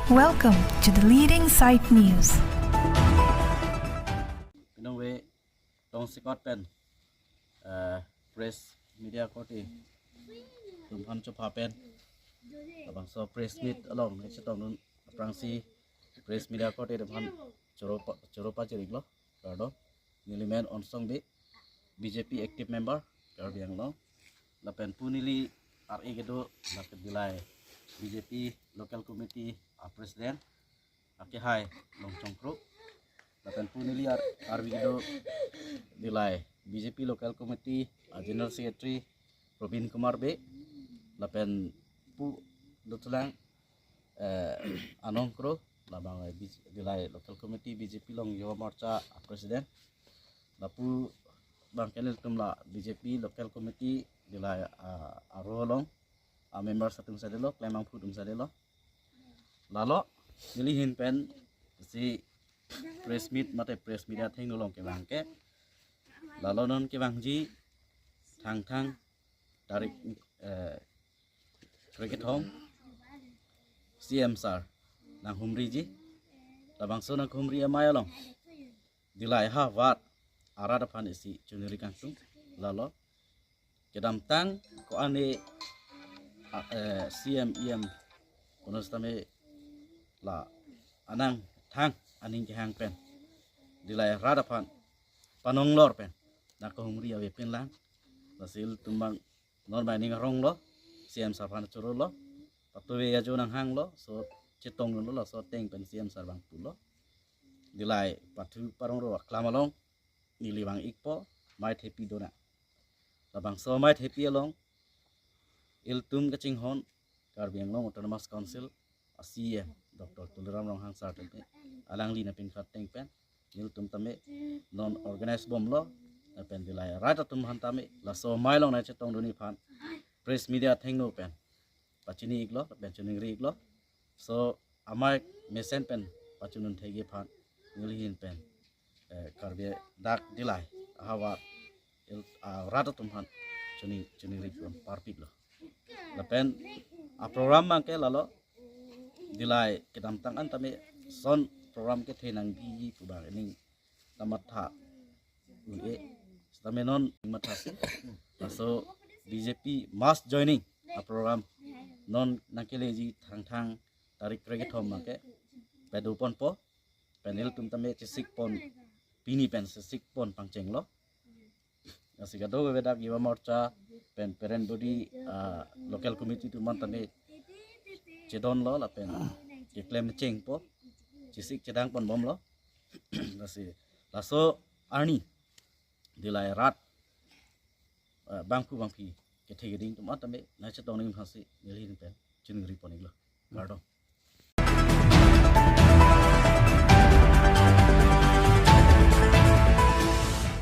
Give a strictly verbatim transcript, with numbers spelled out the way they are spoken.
Welcome to the leading site news. Pinongve tongsekot pen, eh, press media korte atum aphan chopha pen labangso press meet along neli chetongdun aphrangsi press media korte atum aphan choro pa-, choro pajir-iklo, kardom. Neli men Onsong Bey, B J P active member Karbi Anglong. Lapen pu neli ar-e kedo, lapen dilai B J P local committee a president akehai Longchong Kro. Lapen pu neli ar-, arve kedo dilai B J P local committee a general secretary Probin Kumar Bey. Lapen pu dothulang, eh, Anong Kro, labang, eh, B J, dilai local committee B J P along Yuva Morcha a president. Lapu abang ke nelitum la B J P local committee dilai, ah, aro along a members atum saidelo, klembangphu atum saidelo. Lalo neli ahin pen si press meet mate press media athengno along kevang ke, lalo non kevangji Thangthang tarik, eh, krekethom C M sir nanghumriji. Labangso nanghumri amei along dilai havar arat aphan isi choningri kangtung. Lalo kedamtang ko-an, eh, C M, E M kono setame la anang thang aning kehang pen dilai rat aphan panonglor pen nangkahumri avepin lang. Lasi ilitum abang non mai ning aronglo, C M sir aphan chorolo, patuve ajo nanghanglo, laso chetongdunlo, laso ateng pen C M sir abang pulo. Dilai pathu parongro aklam along neli vang-ikpo, mei thepi dona. Labangso mei thepi along ilitum kachinghon Karbi Anglong Autonomous Council a C E M Doctor Tuliram Ronghang sir tame, alangli nangpinkhat ateng pen nelitum tame non organize bomlo, lapen dilai rat atum aphan tame laso mei along nangchetongdunji aphan press media athengno pen pachini-iklo, pen choningri-iklo. So amei mesen pen pachunun thekji aphan neli ahin pen, eh, Karbi dak dilai ahavar il-, ah, rat atum aphan choni, choningri pen parpiklo. Lapen a program abang ke lalo dilai kedamtang an tame son program kethe nangji pu abang ning ta matha un-e, setame non mathasi laso B J P mass joining a program non nangkeleji Thangthang tarik krekethom abang ke pado ponpo, pen ilitum tame chesikpon, pini pen chesikpon pangchenglo. Lasi kadokave dak Yuva Morcha pen parent body, ah, local committee atum an tame chedonlo lapen keklem chengpo, chesik chedang ponbomlo. Lasi laso arni dilai rat, ah, bangphu bangphi kethe keding atum an tame nangchetongdun aphansi neli ahin pen choningri pon-iklo. Kardom.